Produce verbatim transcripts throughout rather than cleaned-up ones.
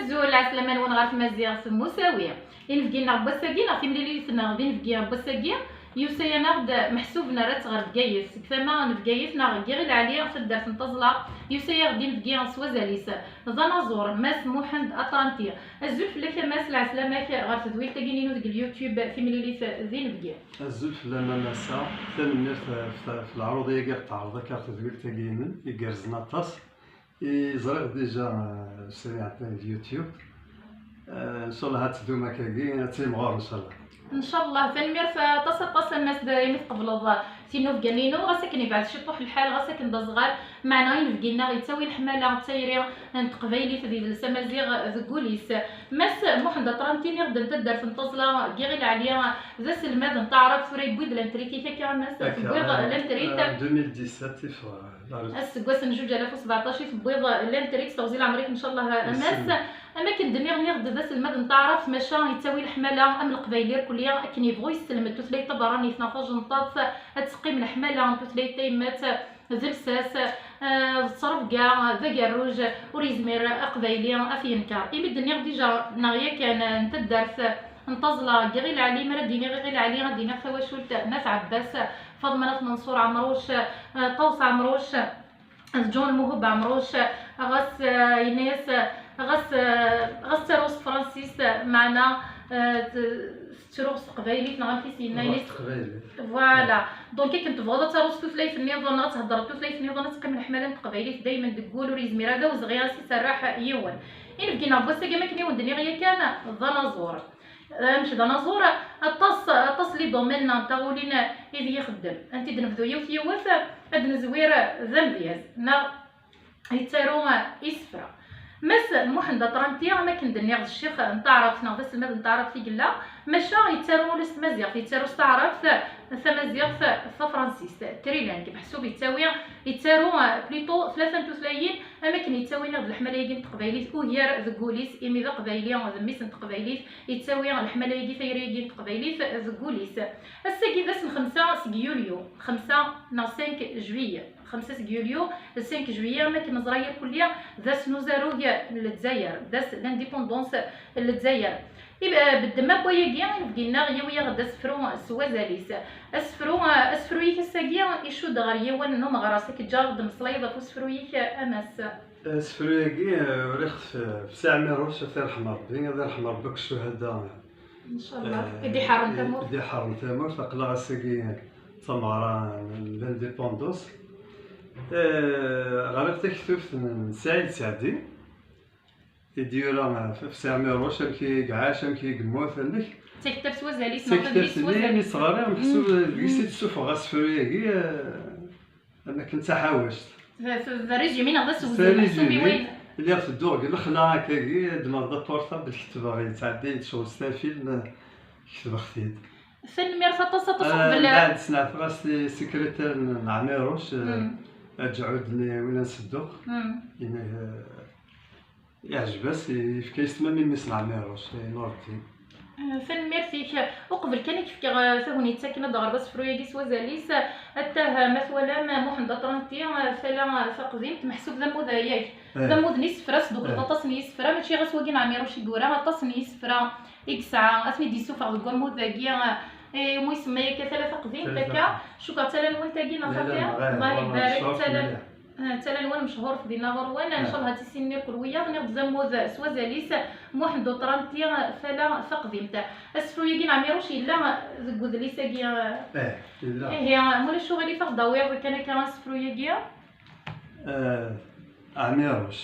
Azul, ɛeslama-nwen ɣer tmaziɣt n Musawi. Inebgi-nneɣ n wass-agi neɣ timlilit-nneɣ d inebgi n wass-agi, yusa-yaneɣ-d meḥsub nerra-tt ɣer Bgayet, seg tama n Bgayet neɣ n Yiɣil Ɛli, taddart n Taẓla, yusa-yaɣ-d inebgi s wazal-is, d anaẓur, Mass Muḥend Atranti. Azul fell-ak a Mass, lɛeslama-k ɣer tedwilt-agi-inu deg YouTube, timlilit d inebgi. Azul fell-am a Massa, tanemmirt ɣef, ɣef leɛruḍ-agi i ɣ-d-tɛerḍeḍ akka ɣer tedwilt-agi-inem, igerrzen aṭas. I ẓriɣ déjà, euh, sriɛ di YouTube. Euh, ncallah ad tdum akkagi, ad timɣur ncallah. Ncallah, tanemmirt aṭas aṭas a Mass imi tqebleḍ tinubgan-inu, ɣas akken yebɛed ciṭuḥ lḥal, ɣas akken d aẓɣal, meɛna inebgi-nneɣ yettawi leḥmala d tayri n teqbaylit d yidles amaziɣ deg wul-is. Mass Muḥend Atranti, nniɣ-d n taddart n Taẓla, n Yiɣil Ɛli, d aselmad n taɛrabt, tura yewwi-d l'intrit-ik akka a Mass, tewwiḍ l'intrit. Deux mille dix-sept i ffɣeɣ. Aseggas n zuǧ alaf u sbeɛṭac i tewwiḍ l'intrit, s teɣzi leɛmer-ik, ncallah a Mass. Am akken d-nniɣ, nniɣ-d d aselmad n taɛrabt, maca yettawi leḥmala am leqbayli irkelli, akken yebɣu yesselmed tutlayt tabeṛṛanit neɣ tajenṭaḍt, ad teqqim leḥmala n tutlayt tayemmat d lsas, eh, d ttrebga, d agerruj, ur yezmir aqbayli ad t-yenker. Imi d-nniɣ dija, neɣ yakan, n taddart n Taẓla, deg Iɣil Ɛli, mi ara d-iniɣ Iɣil Ɛli, ad d-iniɣ tawacult n At Ɛebbas, Faḍma n At Menṣur Ɛemruc, eh, Ṭawes Ɛemruc, d John Lmuhub Ɛemruc, ɣas, eh, yenna-yas, ɣas, eh, ɣas ttaruɣ s tefransist, meɛna, eh, t-, tettruɣ s teqbaylit, neɣ amek i s-yenna? Ttaruɣ s teqbaylit. Voilà. Donc, akken tebɣuḍ ad taruḍ s tutlayt nniḍen, neɣ ad theddreḍ tutlayt nniḍen, ad teqqim leḥmala n teqbaylit daymen deg wul, ur yezmir ara d awezɣi ad s-iserreḥ yiwen. Inebgi-nneɣ n wass-agi, am akken i wen-d-nniɣ yakan, d anaẓur. Amek d anaẓur, aṭas, aṭas n les domaines neɣ n taɣulin ideg ixeddem. Ad tent-id-nebdu yiwet yiwet, ad d-nezwir d amedyaz, neɣ yettaru isefra. Mass Muḥend Atranti, am akken d-nniɣ, d ccix n taɛrabt neɣ d aselmad n taɛrabt i yella, maca yettaru ula s tmaziɣt, yettaru s taɛrabt, tamaziɣt, tafransist, trilingue, meḥsub yettawi, yettaru, plutôt, tlata n tutlayin, am akken yettawi neɣ d leḥmala-agi n teqbaylit ugar deg wul-is, imi d aqbayli, d mmi-s n teqbaylit, yettawi leḥmala-agi, tayri-agi n teqbaylit deg wul-is. Ass-agi d ass n xemsa seg yulyu, xemsa neɣ cinq juillet, xemsa seg yulyu, cinq juillet, am akken neẓra irkelli, d ass n uzarug n Lezzayer, d ass n l'indépendance n Lezzayer. I, eh, beddem akk ayagi, inebgi-nneɣ yawi-yaɣ-d asefru s wazal-is. Asefru, eh, asefru-ik ass-agi icudd ɣer yiwen n umeɣras, ad k-ǧǧeɣ ad d-meslayeḍ ɣef usefru-ik, a Mass. Asefru-agi, eh, uriɣ-t f-, f Si Ɛmiruc, ad t-irḥem Rebbi, ad irḥem Rebbi akk ccuhada. Ncallah. Eh, i d-iḥerren tamurt. I d-iḥerren tamurt, aql-aɣ ass-agi d tameɣra n l'indépendance. Eh, ɣriɣ taktubt n Saɛid Saɛdi, i d-yura f-, f Si Ɛmiruc, amek i iɛac, amek i yemmut, amek. D taktabt s wazal-is, neɣ d adlis s wazal-is? Taktabt-nni, mi tt-ɣriɣ, meḥsub, mm, deg-s i d-ssufɣeɣ asefru-agi, eh, am akken d taḥawact. D, d, d résumé neɣ d asewzel, meḥsub i wayen. Lliɣ tedduɣ deg lexla akkagi, ddmeɣ-d aportabl, ketbeɣ, yettɛedday-d ccɣel s tafilm, ketbeɣ-t-id. Tanemmirt aṭas, aṭas, ah, uqbel. Mbeɛd sneɛteɣ-as i sekretar n Ɛmiruc, eh, mm, Aǧɛud-nni win n Sedduq. Mm. Yenna-k, eh, Iɛjeb-as, yefka-yas tmam i mmi-s n Ɛmiruc, i Nureddin. Eh, tanemmirt-ik. Uqbel kan ad k-fkeɣ, eh, tagnit akken ad d-teɣreḍ asefru-agi s wazal-is, eh, attah, eh, ma twalam, eh, Muḥend Atranti, eh, tala, eh, taqdimt, meḥsub d ammud, eh, yak. Eh. D ammud n yisefra, tesdukleḍ, eh, aṭas n yisefra, mačči ɣas wagi n Ɛmiruc i yura, aṭas n yisefra i yesɛa, ad ten-id-yessufeɣ deg wammud-agi, eh, eh, mu isemma akka tala taqdimt, tala akka. Taqdimt. Cukkeɣ d tala-nwen tagi, neɣ xaṭi? Allah ibarek, tala. Ah, d tala-nwen mechuret dinna ɣur-wen, ah, ncallah ad tt-issinen irkel wiyaḍ, nniɣ-d d ammud s wazal-is, Muḥend Utranti, tala taqdimt. Asefru-agi n Ɛmiruc yella deg udlis-agi? Eh, yella. Ihi, ma ulac uɣilif, ad ɣ-d-tawiḍ kan akka asefru-agi? Eh, Ɛmiruc.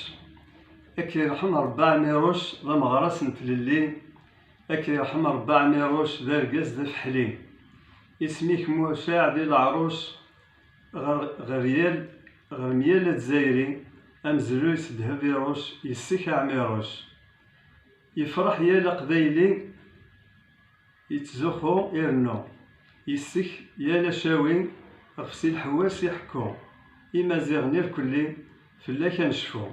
Ad k-yerḥem Rebbi Ɛmiruc, d ameɣras n tlelli. Ad k-yerḥem Rebbi Ɛmiruc, d argaz d afeḥli. Isem-ik mucaɛ di leɛruc, ɣer, ɣer yal, ɣer myal azzayri, amezruy s ddheb iruc, yes-k a Ɛmiruc. Yefreḥ yal aqbayli, yettzuxxu irennu. Yes-k yal acawi, ɣef Si Lḥewwas iḥekku. Imaziɣen irkelli, fell-ak ad necfu.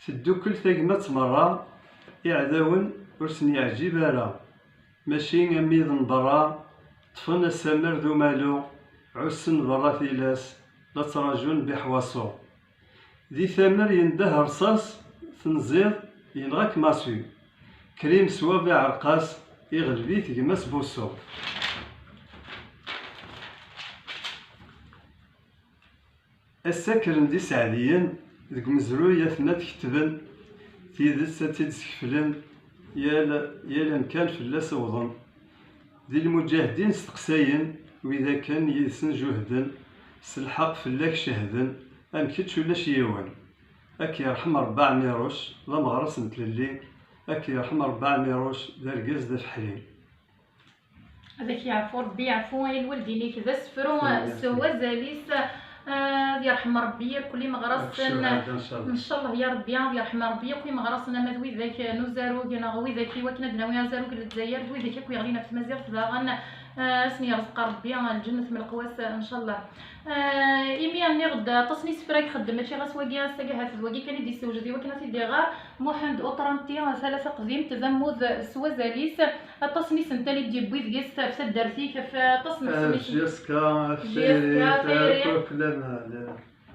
Teddukkel tagmat merra, iɛdawen ur sen-yeɛǧib ara. Mačči am wid n berra, ṭṭfen asammer d umalu, ɛussen berra tilas, la ttraǧun biḥwaṣu. Di tamer yendeh rṣas, tenziḍ, Yenɣa-k Masu. Krim swab iɛreq-as, iɣleb-it gma-s Buṣu. Ass-a kkren-d iseɛdiyen deg umezruy atna ad t-ketben, tidet ad tt-id-skeflen, yal, yal amkan fell-as wwḍen. Di lmuǧahdin steqsayen, wid akken yid-sen juhden, s lḥeqq fell-ak cehden, am kečč ulac yiwen. Ad k-yerḥem Rebbi Ɛmiruc, d ameɣras n tlelli, ad k-yerḥem Rebbi Ɛmiruc, d argaz d afeḥli. Ad ak-yeɛfu Rebbi, yeɛfu ay lwaldin-ik, d asefru s wazal-is. Ah, ad yerḥem Rebbi yakk imeɣrasen. Ncallah ya Rebbi, ad yerḥem Rebbi yakk imeɣrasen, ama d widak n uzarug neɣ widak i wakken ad nawi azarug n Lezzayer, d widak akk yeɣlin ɣef tmaziɣt daɣen. Ah, ad sen-yerẓeq Rebbi lǧennet m leqwas, ncallah. Ah, imi nniɣ-d aṭas n yisefra i ixeddem, mačči ɣas wagi ass-agi, ahat d wagi kan i d-yessewjed i wakken ad t-id-iɣer. Muḥend Utranti, tala taqdimt, d ammud s wazal-is, aṭas n yisental i d-yewwi deg-s ɣef taddart-ik, ɣef aṭas n J S K, ɣef J S K, tayri, tayri. Akk, akk, llan.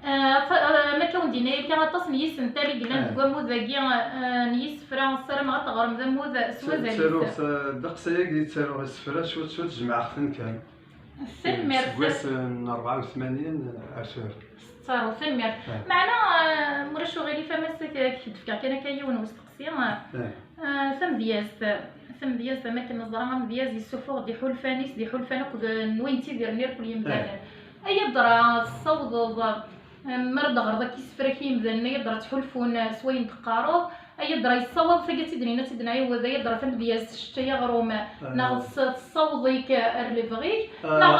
Ah, fa-, ah, ma akka wen-d-yenna akka, aṭas n yisental i yellan deg wammud-agi, ah, n yisefra, ssarameɣ ad teɣrem d ammud s wazal-is. Ttaruɣ s-, ddeqs ayagi i ttaruɣ isefra, cwiṭ, cwiṭ, jemɛeɣ-ten kan. Tanemmirt. Seg wass n rebɛa u tmanyin ar tura. Tettaruḍ, tanemmirt. Ah. Meɛna, ah, mulac uɣilif, a Mass, ad k-d-fkeɣ kan akka yiwen n usteqsi. Ah. Ah, tamedyazt, tamedyazt, am akken neẓra, amedyaz yessufuɣ-d iḥulfan-is, d iḥulfan akked n wayen ttidiren irkul yemdanen. Ah. Ay adra tessawḍeḍ, ah, mi ara d-teɣreḍ akka isefra-k i yimdanen, ay adra ttḥulfun s wayen teqqareḍ, ay adra yessawaḍ tagi ad tt-id-nini, ad tt-id-nɛiwed, ay adra tamedyazt tečča-y aɣrum, neɣ tess-, tessaweḍ-ik ar lebɣi-k, neɣ,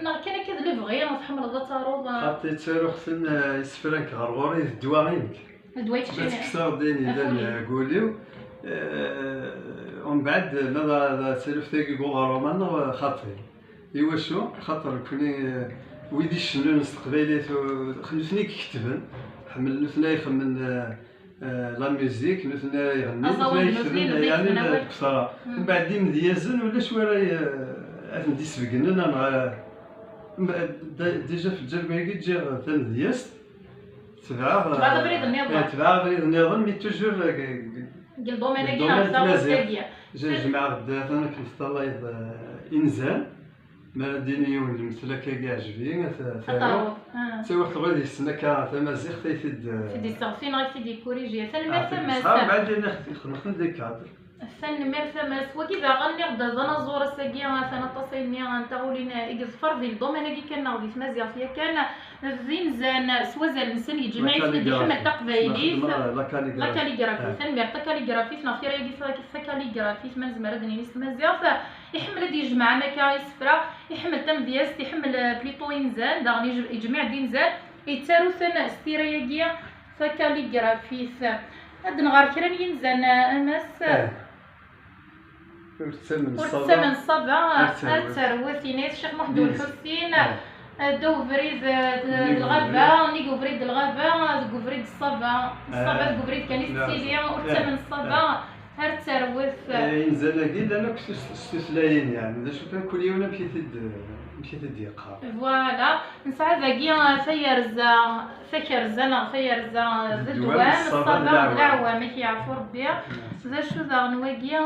neɣ kan akka d lebɣi, tḥemmleḍ ad taruḍ, ah. Xaṭi ttaruɣ-ten, ah, isefra-k ɣer ɣur-i d ddwa-inek. D ddwa i keččini. Ma tekkseɣ-d ayen yellan deg wul-iw, eh, umbeɛd ma d, d taluft-agi deg uɣrum-a neɣ xaṭi. Iwacu? Xaṭer nekni, eh, wid icennun s teqbaylit, u-, nutni i iketben, ḥemmlen, nutni ay ixemmen, eh, eh, la musique, nutni ay iɣennin, nutni ay iketben, yeɛni deg usara. Mbeɛd imedyazen ulac wara, eh, ad ten-d-isbeggnen, neɣ, eh, m-, d-, déjà fi lǧerba-agi ǧǧiɣ tamedyazt, tebɛeɣ, tebɛeɣ abrid nniḍen. Eh, tebɛeɣ abrid nniḍen, mais toujours, eh, deg, deg, deg ldomaine-agi, deg ldomaine n tmaziɣt. Jemɛeɣ-d, atan akken teṭṭalayeḍ, eh, inzan. Mi ara d-yini yiwen lemtel akka i yeɛjeb-iyi, ad t-, ad t-aruɣ. Ttawiɣ-t ɣur-i, yessen akka tamaziɣt ay t-id, eh, t-id-yesseɣti neɣ ay t-id-yekkuriji. Tanemmirt a Mass. Mbeɛd yini xedmeɣ-ten di cadre. Tanemmirt a Mass. Wagi daɣen nniɣ-d d anaẓur ass-agi, atan aṭas ayenni n taɣulin i yeḍfer di ldomaine-agi kan neɣ di tmaziɣt yakan. D inzan s wazal-nsen, yejmeɛ-iten-id, iḥemmel taqbaylit. La calligraphie. La calligraphie. Tanemmirt, la calligraphie, neɣ tira-agi ta-, ta calligraphie, ma nezmer ad d-nini s tmaziɣt. Iḥemmel ad yejmeɛ am akka isefra, iḥemmel tamedyazt, iḥemmel, eh, plutôt inzan, daɣen yej-, yejmeɛ-d inzan, yettaru-ten s tira-agi ta calligraphie. Ad nɣer kra n yinzan, eh, a Mass. Eh. Ur ttamen ṣṣaba. Ur ttamen ṣṣaba, ar terwet. Yenna-yas Ccix Muḥend Ulḥusin, eh, ddaw ubrid, eh, d, d lɣaba, nnig ubrid d lɣaba, deg ubrid d ṣṣaba. Ṣṣaba deg ubrid kan i tettili, ur ttamen ṣṣaba, ar terwet. Eh, inzan-agi llan akk s, s tutlayin, yeɛni, d acu kan, kul yiwen amek i t-id, amek i t-id-yeqqar. Voilà, nesɛa dagi, eh, tayerza, takerza neɣ tayerza d ddwam, ṣṣaba d leɛwam, ad k-yeɛfu Rebbi. D acu daɣen wagi?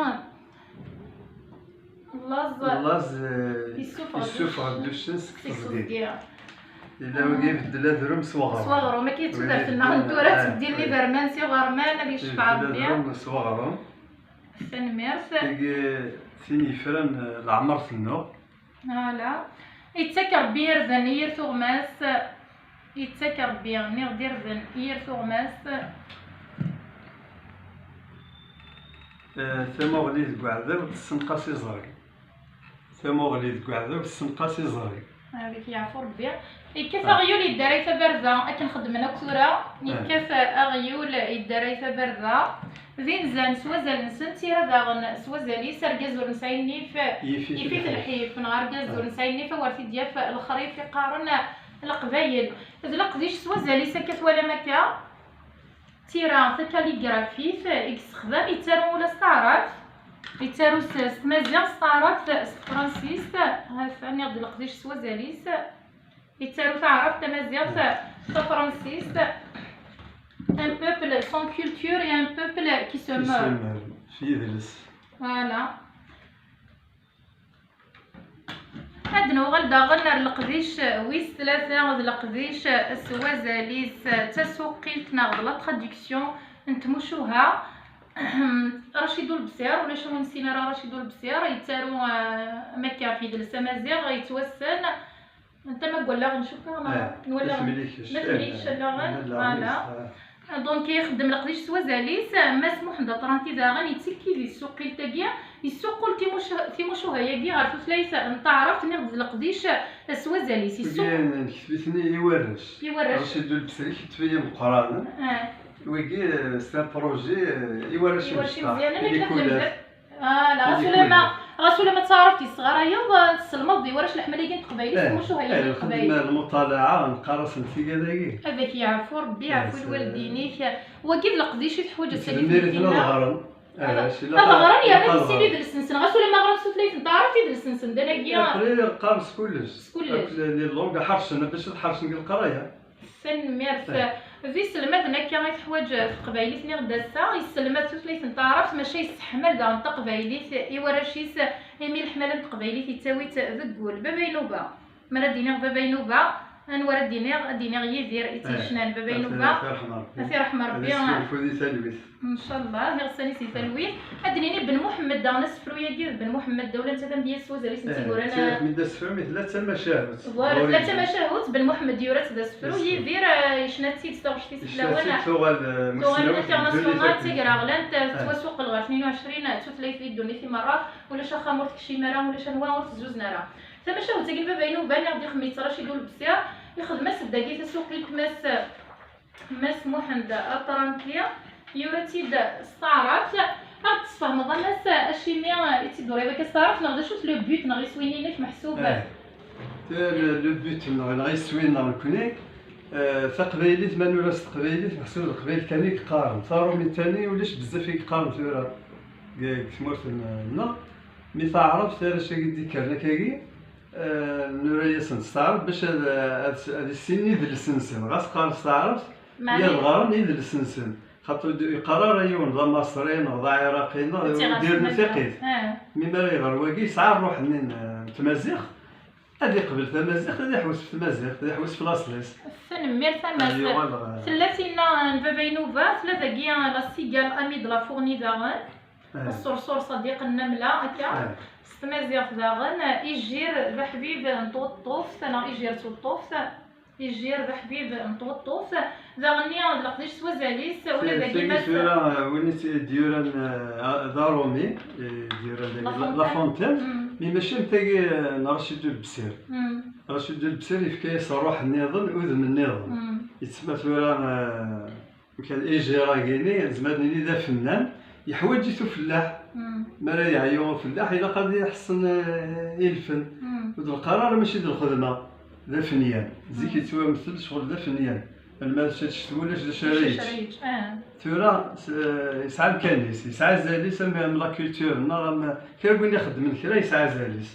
Laẓ, laẓ, eh, yessufeɣ-d uccen seg teẓgi. Yella wagi ibeddel adrum s weɣrum. S weɣrum, akka i d tudert-nneɣ n tura, ttbeddilen iderman s iɣerman, ad yecfeɛ Rebbi. Ibeddel adrum s weɣrum. Tanemmirt. Tagi d tin yefran, eh, leɛmer tennuɣ. Voilà. Yettak Rebbi irden i yir tuɣmas. Yettak Rebbi, nniɣ-d, irden i yir tuɣmas. Eh, tamuɣli deg uɛdaw tessenqas iẓri. Tamuɣli deg uɛdaw tessenqas iẓri. Ad k-yeɛfu Rebbi. Yekkat aɣyul yeddaray tabarda, akken xeddmen akk tura. Yekkat aɣyul yeddaray tabarda. D inzan s wazal-nsen, d tira daɣen s wazal-is. Argaz ur nesɛi nnif, yif-it lḥif, neɣ argaz ur nesɛi nnif, awer t-id-yaf lexrif, i qqaren Leqbayel. D leqdic s wazal-is, akka twalam akka. Tira takaligrafit i yessexdam, yettaru ula s taɛrabt, yettaru s, s tmaziɣt, s taɛrabt, s tefransist. Ha-t-an, nniɣ-d leqdic s wazal-is. Yettaru taɛrabt, tamaziɣt, tafransist. Un peuple sans culture est un peuple qui se meurt. S yidles. Voilà. Ad nuɣal daɣen ar leqdic wis tlata d leqdic s wazal-is, d tasuqqilt neɣ d la traduction n tmucuha. Racid Ulebsir, ulac ur nessin ara Racid Ulebsir, yettaru am akka ɣef yidles amaziɣ, yettwassen. Anta ma gwallaɣ ncukkeɣ neɣ nwallaɣ ma temlikec allaɣen. Voilà. Donc ixeddem leqdic s wazal-is. Mass Muḥend Aṭranti daɣen yettekki di tsuqqilt-agi, yessuqqul timucuha-agi ɣer tutlayt n taɛrabt, nniɣ-d d leqdic s wazal-is. Nektab-iten i warrac. I warrac. Racid Ulebsir iketb i yimeqqranen. Wigi c'est un projet i warrac imecṭaḥ. Ɣas ulamma ɣas ulamma d taɛrabt yesɣarayeḍ, tesselmadeḍ i warrac leḥmala-agi n teqbaylit, timucuha-agi n teqbaylit. Lmuṭalaɛa neqqar-asen tigad-agi. Ad ak-yeɛfu Rebbi, yeɛfu lwaldin-ik. Wagi d leqdic i teḥwaǧ ass-agi temdina. Ad ɣren yerna ad ssinen idles-nsen, ɣas ulamma ɣran s tutlayt n taɛrabt idles-nsen d anagi. Aql-i qqaren s kullec. S kullec. Les langues ḥercen bac ad ḥercen deg leqraya. Tanemmirt. D iselmaden akka i teḥwaǧ teqbaylit, nniɣ-d ass-a yesselmad tutlayt n taɛrabt, maca yesseḥmal daɣen taqbaylit i warrac-is, imi leḥmala n teqbaylit yettawi-tt deg wul. Baba Inuba, mi ara d-iniɣ Baba Inuba, anwa ara d-iniɣ? Ad d-iniɣ Yidir i tt-yecnan. Baba Inuba, ad t-iṛḥem Ṛebbi. Ncallah iɣsan-is di talwit. Ad d-nini Ben Muḥemmed daɣen, asefru-agi d Ben Muḥemmed Dawla, netta d amedyaz s wazal-is n tiggura n... Mi d asefru mi tella d tamacahut. Voilà, tella d tamacahut, Ben Muḥemmed yura-tt d asefru, Yidir yecna-tt-id s taɣect-is fell-awen. Tuɣal internasyunal, d tagraɣlant, tettwasuqel ɣer tnin u ɛecrin tutlayt di ddunit i merra, ulac axxam ur tekcim ara, ulac anwa ur tezzuzen ara. Tamacahut-agi n Baba Inuba, nniɣ-d ixemmem-itt Racid Ulebsir, ixdem-as-d dagi tasuqilt, Mass Mass Muḥend Aṭranti yura-tt-id s taɛrabt. Ad ɣ-d-tesfehmeḍ a Mass acimi i tt-id-turiḍ akka s taɛrabt, neɣ d acu-t le but neɣ iswi-nni-inek meḥsub? Le but-nneɣ neɣ iswi-nneɣ nekni, taqbaylit, ma nura s teqbaylit meḥsub d leqbayel kan i yeqqaren, taṛumit tani ulac bezzaf i yeqqaren tura deg tmurt-nneɣ. Mi taɛrabt, arrac-agi d-ikkren akkagi, nura-yasen s taɛrabt bac ad issinen idles-nsen, ɣas qqaren s taɛrabt, ad ɣren idles-nsen. Xaṭer ur yeqqar ara yiwen d amaṣri neɣ d aɛiraqi neɣ ur d-yernu tiqit. Mi ara iɣer wagi yesɛa ṛṛuḥ-nni n tmaziɣt, ad iqbel tamaziɣt, ad iḥewwes ɣef tmaziɣt, ad iḥewwes ɣef laṣel-is. Tanemmirt a Mass. Tella tinna n Baba Inuba, tella dagi la cigale amie de la fourmi daɣen. Ṣṣurṣur ṣadiq n nnamla, akka. S tmaziɣt daɣen, ijjir d aḥbib n tweṭṭuft, neɣ ijjir d tweṭṭuft, ijjir d aḥbib n tweṭṭuft. Daɣenni d leqdic s wazal-is, ula d agi ma tura, win i d-yuran d aṛumi, i d-yuran dagi La Fontaine, mi mačči am tagi n Racid Ulebsir. Racid Ulebsir yefka-yas ṛṛuḥ nniḍen, udem nniḍen. Yettsemma tura Mkan ijir-agi-ni, nezmer ad nini d afennan, yeḥwaǧ-it ufellaḥ. Mi ara yeɛyu ufellaḥ, ilaq ad iḥessen ilfen. Ur d-neqqar ara mačči d lxedma, d afenyan. Zik yettwamtel ccɣel d afenyan. Alma d ccetwa ulac d acu ara yečč. Tura yesɛa amkan-is, yesɛa azal-is am la culture neɣ am kra n win ixeddmen kra yesɛa azal-is.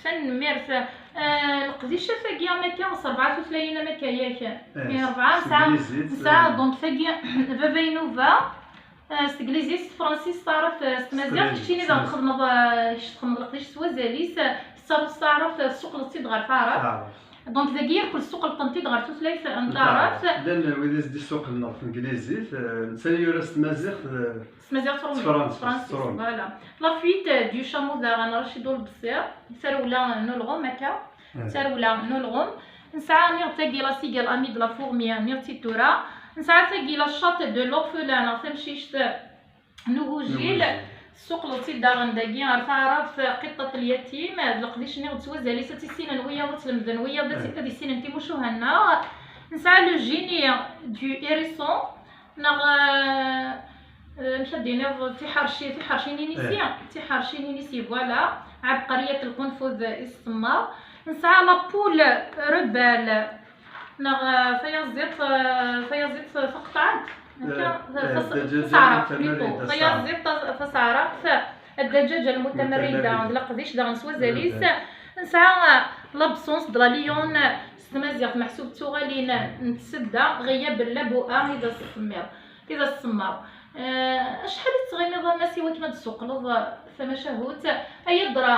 Tanemmirt. Leqdicat-agi am akka s rebɛa tutlayin am akka, yak? Ih, rebɛa. Nesɛa, nesɛa donc tagi Baba Inuba, s teglizit, s tefransist, s taɛrabt, s tmaziɣt. Keččini daɣ txedmeḍ, kečč txedmeḍ leqdic s wazal-is, tettaruḍ s taɛrabt, tessuqleḍ-tt-id ɣer taɛrabt. Donc dagi irkel tessuqleḍ-tent-id ɣer tutlayt n taɛrabt. Llan wid i s-d-issuqlen ɣer teglizit, netta yura s tmaziɣt. S tmaziɣt s tefransist, voilà. La fuite du chameau daɣen, Racid Ulebsir, tarewla n ulɣem akka, tarewla n ulɣem. Nesɛa niɣ tagi la cigale amie de la fourmi, niɣ-tt-id tura. Nesɛa tagi la chatte de l'orphelin, neɣ tamcict n ugujil. Tessuqleḍ-tt-id daɣen dagi ɣer taɛrabt, qittat lyatim, d leqdic niɣ d s wazal-is ad tt-issinen wiyaḍ, ad tt-lemden wiyaḍ, ad issinen timucuha-nneɣ. Nesɛa le génie du hérisson, neɣ amek ad d-tiniḍ, tiḥerci, tiḥerci n inisi, tiḥerci n inisi, voilà. Ɛebqeriyat lqunfud i s-tsemmaḍ. Nesɛa la poule rebelle, neɣ tayaziḍt, tayaziḍt taqeṭɛant, akka, taseɛraqt plutôt, tayaziḍt taseɛraqt, الدجاجة المتمردة, d leqdic daɣen s wazal-is. Nesɛa l'absence de la lionne, Tamaziɣt meḥsub d tuɣalin n tsedda, ɣiyab n labu'a i d as-tsemmiḍ, i d as-tsemmaḍ. Eh, acḥal i tettɣimiḍ a Mass i wakken ad d-tessuqleḍ tamacahut? Ay adra,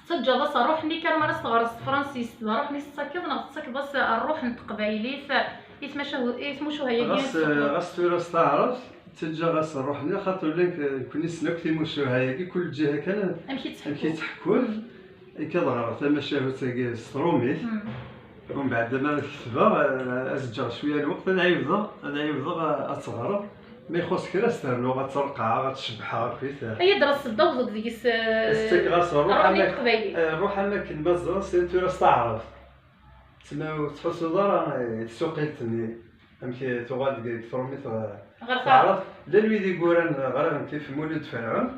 tettaǧǧaḍ-as rruḥ-nni kan mi ara s-teɣreḍ s tefransist, d rruḥ-nni i s-tettakeḍ, neɣ tettakeḍ-as rruḥ n teqbaylit i tmacahu-, i tmucuha-agi? Ɣas, ɣas tura s taɛrabt, ttaǧǧaɣ-as rruḥ-nni, xaṭer ula d nekkni nessen akk timucuha-agi, kul lǧiha kan amek i ttḥekkun. Amek i ttḥekkun. Mm. Akka dɣa tamacahut-agi s trumit. Mm. Umbeɛd, ma ara t-ketbeɣ, eh, ad s-ǧǧeɣ cwiya n lweqt, ad ɛiwdeɣ, ad ɛiwdeɣ, eh, ad teɣreḍ. Ma ixuṣ kra, ad s-ternuɣ, ad tt-reqqɛeɣ, ad tt-cebbḥeɣ akkit. Ay adra, s-tdawḍeḍ deg-s, eh, ad s-ttakeɣ rruḥ, rruḥ-nni n teqbaylit. Eh, rruḥ am akken ma ẓriɣ s tura s taɛrabt. Tma ur tettḥussuḍ ara, eh, tsuqilt-nni. Amek tuɣal deg, deg trumit ɣer, ɣer taɛrabt? Llan wid i yuran, ɣriɣ-tent ɣef Mulud Ferɛun,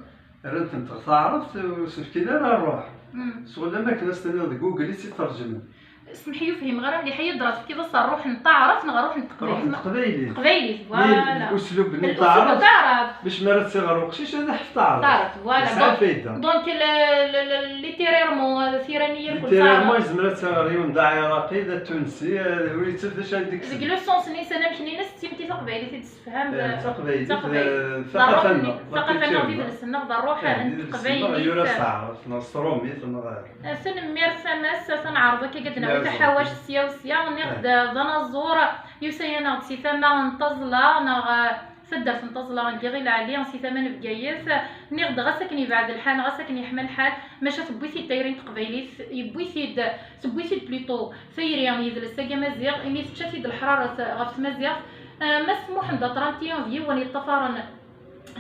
rran-tent ɣer taɛrabt, ur s-fkin ara rruḥ. Mm. Sɣel am akken ad s-tiniḍ d Google i tt-iṭerǧmen. Smeḥ-iyi, ur fhimeɣ ara mliḥ. Ay adra, tefkiḍ-as rruḥ n taɛrabt neɣ rruḥ n teqbaylit? Rruḥ n teqbaylit, voilà. Uslub n taɛrabt. Uslub n taɛrabt. Bac mi ara tt-iɣer uqcic ad iḥfeḍ taɛrabt. Taɛrabt, voilà. Yesɛa fayda. Donc, le, le, le, littérairement, tira-nni yakk d taɛrabt. Littérairement, yezmer ad tt-iɣer yiwen d aɛiraqi, d atunsi, eh, ur yettaf d acu ara d-ikksen. Deg le sens-nni, anamek-nni-ines, d timetti taqbaylit i d-tessefham. Eh, d taqbaylit, d taqbaylit. Eh, d thaqafa-nneɣ, d thaqafa-nneɣ, d idles-nneɣ, d rruḥ n teqbaylit. Eh, d idles-nneɣ, yura s taɛrabt, neɣ s trumit, neɣ, eh, a tanemmirt a Mass, ad neɛreḍ akka ad d-nawi taḥawact sya u sya, nniɣ-d, eh, d anaẓur, yusa-yaneɣ-d si tama n Taẓla, neɣ, eh, taddart n Taẓla n Yiɣil Ɛli, si tama n Bgayet. Nniɣ-d ɣas akken yebɛed lḥal, ɣas akken yeḥma lḥal, maca tewwi-t-id tayri n teqbaylit, yewwi-t-id, tewwi-t-id plutôt tayri n yidles-agi amaziɣ, imi tečča-t-id leḥraret ɣef tmaziɣt. Eh, Mass Muḥend Atranti d yiwen yeṭṭafaren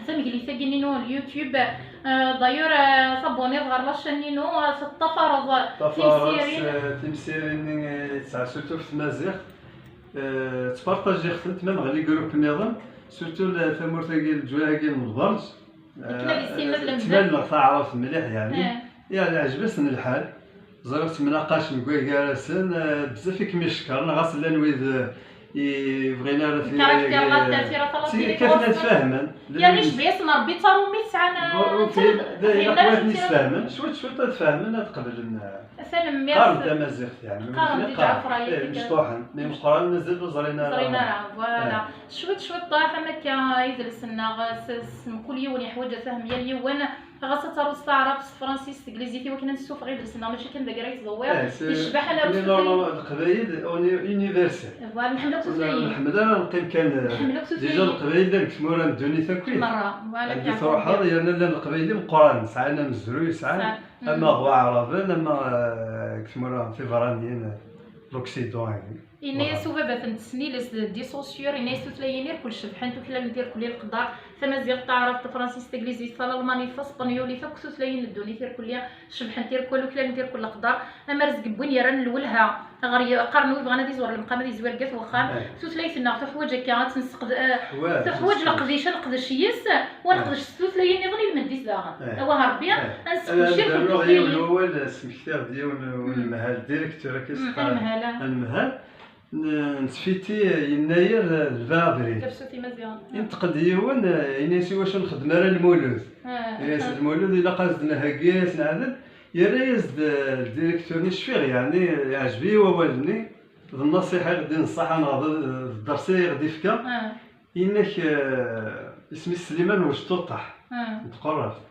tameglit-agi-inu n YouTube. Eh, d'ailleurs, eh, tabonniḍ ɣer la chaîne-inu, eh, teṭṭafareḍ timsirin. Ṭṭafareɣ, eh, timsirin-nni, eh, tesɛa surtout ɣef tmaziɣt. Eh, ttpartajiɣ-tent même ɣer les groupes nniḍen, surtout la-, tamurt-agi, leǧwayeh-agi n lberǧ. Akken ad issinen ad lemden. Eh, ttmaleɣ taɛrabt mliḥ, yeɛni. Eh. Yeɛni, yeɛjeb-asen lḥal. Ẓriɣ ttemnaqacen deg way gar-asen, eh, bezzaf i kem-icekkren, ɣas llan wid, eh, i bɣin ara tira-agi, eh, kkaten ad fahmen. Yerna icebba-yasen Rebbi d tarumit sɛan, eh, d ayen akk ad ten-isfehmen, cwiṭ cwiṭ ad fahmen, ad qeblen, eh, tanemmirt. Qqaren tamaziɣt, yeɛni, qqaren di Ǧaɛfer, eh, mecṭuḥen, mi meqqren mazal ur ẓrin ara. Ẓrin ara, voilà. Eh. Cwiṭ cwiṭ, am akka, idles-nneɣ, s, s, mkul yiwen yeḥwaǧ ad ifhem yal yiwen. Ɣas ad taruḍ s taɛrabt, s tefransist, s teglizit, i wakken ad nessufeɣ idles-nneɣ, mačči kan d agar ay ttḍewwiḍ. Eh, yecbeḥ ala leqbayel, on est universel. Voilà, nḥemmel akk tutlayin. Nḥemmel ara neqqim kan, eh, nḥemmel akk tutlayin. Déjà leqbayel llan deg tmura n ddunit akk. Merra, voilà. Anda truḥeḍ, yerna llan leqbayel imeqqranen, sɛan amezruy, sɛan, ama ɣer waɛraben, ama, eh, deg tmura tiberraniyin, eh, l'Occident, yani. Yenna-yas ubabat n tesnilest d, de Saussure, yenna-yas tutlayin irkul cebḥent, uklalent irkul i leqder, tamaziɣt, taɛrabt, tafransist, taglizit, talalmanit, taspenyulit, akk tutlayin n ddunit irkul cebḥent irkul, uklalent irkul leqder, amarezg n win yerran lwelha ɣer y-, qqaren wi bɣan ad iẓur lemqam ad izwir deg at wexxam. Eh. Tutlayt-nneɣ tuḥwaǧ akka ad tt-nesseqd-, eh, tuḥwaǧ leqdic, ad neqdec yis-s, u ad neqdec s tutlayin nniḍen ilmend-is daɣen. Eh. Awah Rebbi, eh, ad nesseqdec irkul tutlayin. Ad d-rnuɣ yiwen wawal, smektiɣ-d yiwen unemhal, directeur, akka i s-qqaren. Anemhal, ah. Anemhal. N-, nettfiti yennayer d lbeɛḍri. Tafsut imaziɣen. Inṭeq-d yiwen, eh, yenna-yas: "Iwacu nxeddem ara lmulud?" Ah. Yenna-yas: "Lmulud ilaq ad s-d-nheggi, ad s-nɛdel." Yerra-yas-d, eh, ldirektur-nni, cfiɣ, yeɛni, yeɛjeb-iyi wawal-nni, d nnṣiḥa i ɣ-d-inṣeḥ, neɣ d, d ddersi i ɣ-d-ifka. Ah. Yenna-k, eh, isem-is Sliman Wejṭuṭeḥ, ah, n Tqerrabt.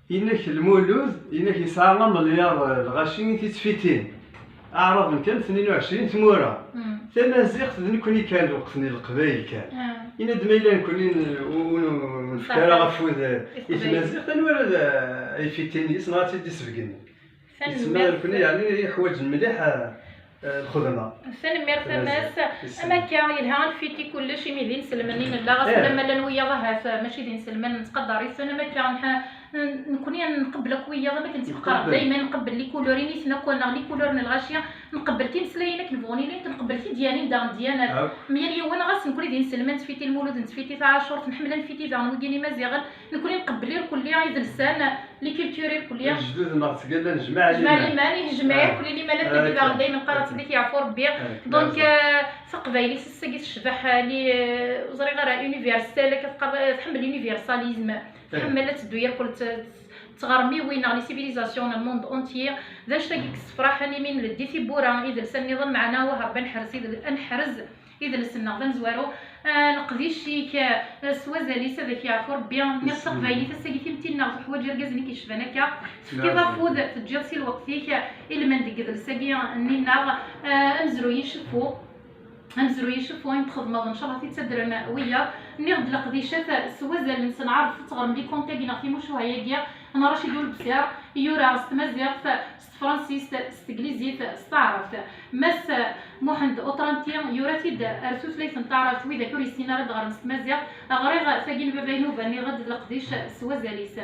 Yenna-k lmulud, yenna-k yesɛa amelyaṛ, eh, lɣaci i t-ittfitin. Aɛraben kan, tnin u ɛecrin tmura. Mm. Tamaziɣt d nekkni kan, lweqt-nni Leqbayel kan. Ah. Yenna-d ma yella nekkni n-, ur, ur, ur nefka ara afud, eh, i tmaziɣt, anwa ara d, eh, ay fitin yis neɣ ad tt-id-isbeggen? Tanemmirt. Nekkni, yeɛni, yeḥwaǧen mliḥ, eh, eh, lxedma. Tanemmirt a Mass. Am akka, yelha ad nfiti kullec, imi d inselmen i nella, ɣas ulamma llan wiyaḍ ahat, eh, mačči d inselmen, nettqadar-iten, am akka, nḥ-, n-, nekkni ad nqebbel akk wiyaḍ, am akken ttfeqreɣ dayma, nqebbel les couleurs, initen akk, neɣ les couleurs n lɣaci, nqebbel timeslayin akken bɣun ilint, nqebbel tidyanin daɣen dyanat. Akk. Myal yiwen, ɣas nekkni d inselmen, nettfiti lmulud, nettfiti taɛacurt, nḥemmel ad nfiti daɣen wigi n Imaziɣen, nekkni nqebbel irkelli idelsan, les cultures irkelli. Lejdud-nneɣ ttgallan jmaɛ liman. Jmaɛ liman, ih, jmaɛ irkelli liman, ad tagi daɣen daymen qqareɣ-tt-id, ad k-yeɛfu Rebbi. Donc, eh, taqbaylit ass-agi tecbeḥ, eh, li, eh, ur ẓriɣ ara, universel, akka teqqar, eh, tḥemmel l'universalisme. Tḥemmel ad teddu irkel, t-, t-, tɣermiwin neɣ les civilisations n le monde entier. D anect-agi i yessefraḥen imi nleddi tiwwura, idles-a nniḍen, meɛna wah Rebbi ad neḥrez idl-, ad neḥrez idles-nneɣ d amezwaru. Ah, leqdic-ik, ah, s wazal-is ad ak-yeɛfu Rebbi. Nniɣ-d taqbaylit ass-agi timetti-nneɣ tuḥwaǧ irgazen i k-yecban akka. Tefkiḍ afud, teǧǧiḍ si lweqt-ik, ilmend deg idles-agi nni-nneɣ, ah, amezruy iceffu. Amezruy iceffu ayen txedmeḍ, ncallah ad t-id-ttadren wiyaḍ. Nniɣ-d leqdicat s wazal-nsen, ɛerḍet ad teɣrem les contes-agi neɣ timucuha-agi n Racid Ulebsir, yura s tmaziɣt, s tefransist, s teglizit, s taɛrabt. Mass Muḥend Utranti yura-t-id ar tutlayt n taɛrabt, widak ur yessinen ara ad ɣren s tmaziɣt. Ɣriɣ tagi n Baba Inuba, nniɣ-d d leqdic s wazal-is.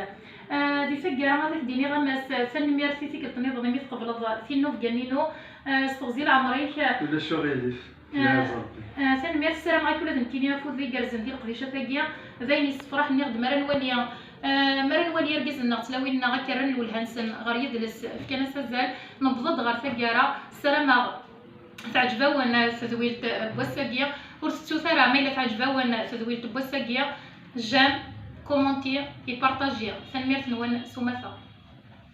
Ah, di taggara ad ak-d-iniɣ a Mass, tanemmirt i tikkelt nniḍen imi tqebleḍ tinnubga-nni-inu, ah, s teɣzi leɛmer-ik. Ulac aɣilif. Ah, ah, tanemmirt, ssarameɣ-ak ula d nekkini afud d igerrzen di leqdicat-agi, d ayen yessefraḥen, nniɣ-d mi ara nwali, ah, mi ara nwali irgazen-nneɣ tlawin-nneɣ akka rran lwelha-nsen ɣer yidles, fkan-as azal, newweḍ-d ɣer taggara. Ssarameɣ teɛǧeb-awen tedwilt n wass-agi. Ur tettut ara ma yella teɛǧeb-awen tedwilt n wass-agi, j'aime, commenter et partager. Tanemmirt-nwen s umata.